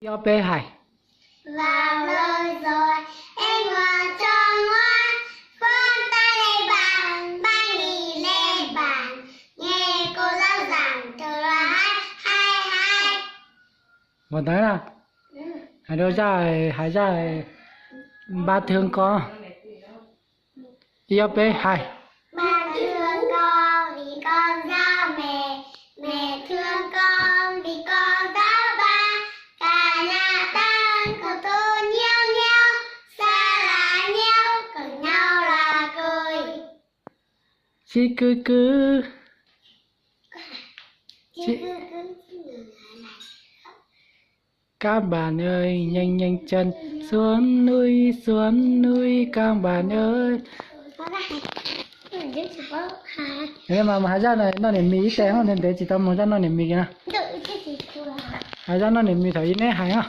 Ib ob peb hais. Ua ntawd na, hais rau zaj, hais zaj ba thwv ko. Ib ob peb hais. Sib kwv kwv. Các bạn ơi, nhanh nhanh chân, xuống núi, xuống núi, các bạn ơi. Mas hais zaj no noj niam mis ib teg, ntev tsis tau mloog zaj noj niam mis kiag na. Hais zaj noj niam mis thaum ub neb hais os.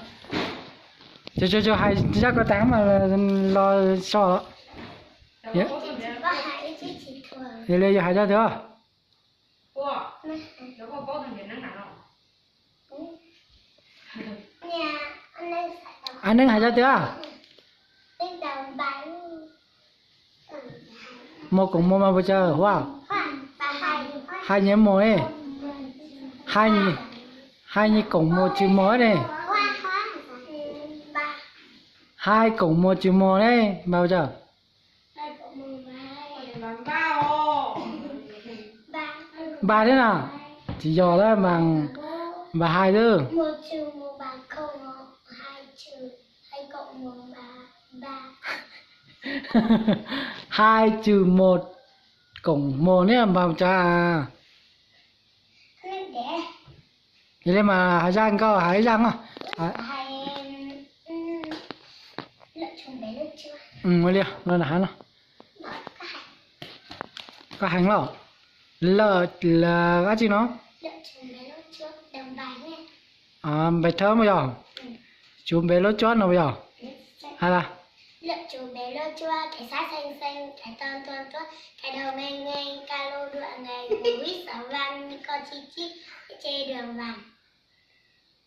Tsuas tsuas hais zaj ko tag mas los so. Yog li yog hais zaj twg os? Ab Neeb hais zaj twg os? Mos koom mos mas puas tsawg huaj? Hais nyias mos ne. Hais nyias koom mos tswm mos ne. Hais koom mos tswm mos ne, npaj puas tsawg? Npaj thiab na. Tsis yog lawm mas, npaj hais xwb. Hais tswm mos koom mos ne, npaj puas tsawg? Yog li mas hais zaj, nkauj hais ib zaj os. Ua li no, koj heev lauj. Lawm dab tsi no? Npaj thawb mas yog, tswv npe lub tsuab no mas yog, hais las.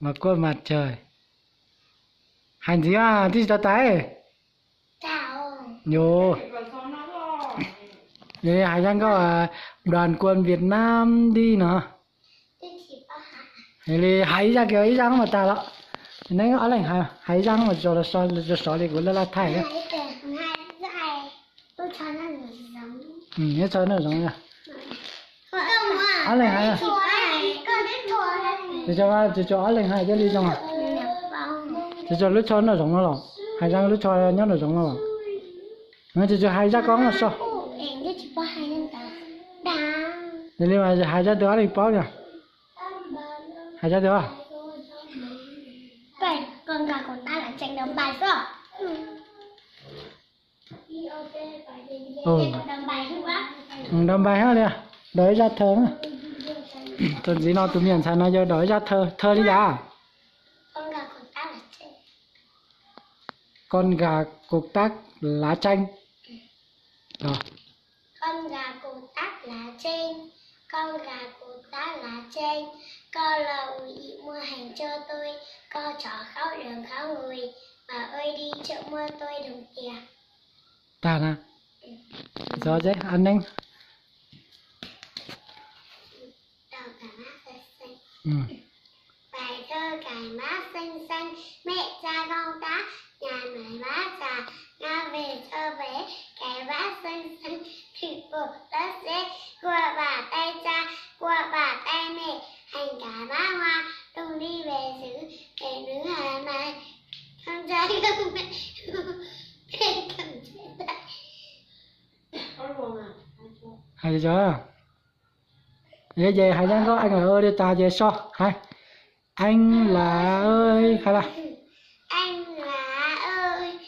Mas kuj mas tsawg, hais ntxiv mas twb tsis tau tas. Yog li hais zaj nkauj, đoàn quân Việt Nam đi no. Yog li hais ib zaj kiag ib zaj mas tas lawm. Neb ob leeg hais ib zaj mas sov li kuv laj laj thaij. Neb tso noj zoov. Ob leeg hais, tsuas ob leeg hais thiaj li zoo. Tsuas tsuas lub tsho noj zoov no los, hais zaj lub tsho nyob noj zoov no los. Tsuas tsuas hais zaj koob los so. Yog li mas hais zaj twg ob leeg paub na. Hais zaj twg os? Dog npais hab li, dog ib zaj thawj. Txuas ntxiv no tus me nyuam ntxhais no yog dog ib zaj thawj, thawj li yam. Con gà cụt tắt lá chanh. Con gà cụt tắt lá chanh, con lò ù ị mua hàng cho tôi, con chó khóc đớn khóc ngùi, bảo ơi đi chợ mua tôi đồng tiền. Tag na. Txog ces Ab Neeb. Bài thơ cải mát xanh xanh, mẹ cha con ta, nhà mẹ bá già, nó về thơ về, cái mát xanh xanh, thịt bột lót dế, cua bả tay cha, cua bả tay mẹ, hành cá mát hoa, Đông đi về xứ, kẻ nữ hài mài, con trai không mẹ, mẹ cầm chén tay. Hais tias, yog ces hais zaj nkauj Anh là ơi li tas ces so hais, Anh là ơi hais las. Anh là ơi,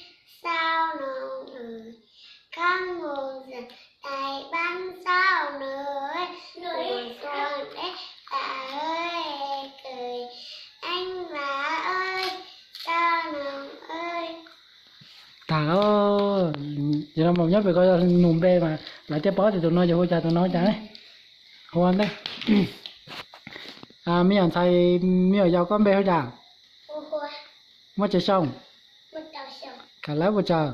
sao nồng ơi, con buồn giận tay bắn sao nở, mùa xuân đến ta ơi em cười, anh là ơi, sao nồng ơi. Tag lauj, ces no mas nyob pem ko yog nug npe mas lawv thiaj paub tias tus no yog hu cas tus no hu cas ne. Hu ua ntej. Me nyuam ntxhais, me nyuam yaus koj npe hu cas? Muaj tsawg xyoo? Kawm lawv puas tsawg?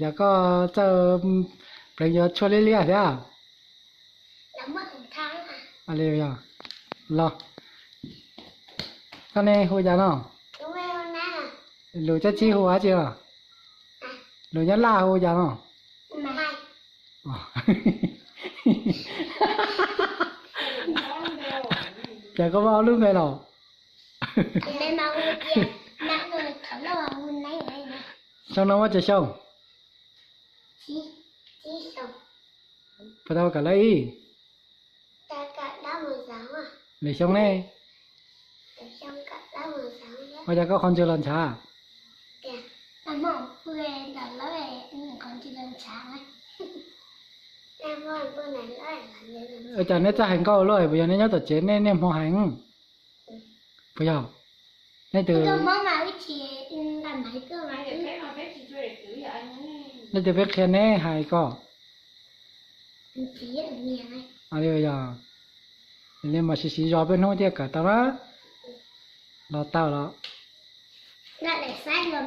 Yog koj txawj pleev yuav tshuaj liab liab thiab. Los, koj ne hu cas no? Lus Tsob Txib hu dab tsi os? Lus Nyab Laj hu cas no? Cas koj muaj ob lub npe los? Xyoo no muaj tsawg xyoo? Puas tau kawm lawv ib? Lwm xyoo ne? Ua cas koj qhov ntswg los ntshav? Ua cas neb txawj hais nkauj luaj, puas yog neb nyob tom tsev nej niaj hmo hais? Puas yog? Nej twb, nej twb peb qhia neb hais ko. Yog li mas siv siv zog peb hnub thiaj kawm tau na. Los tau los.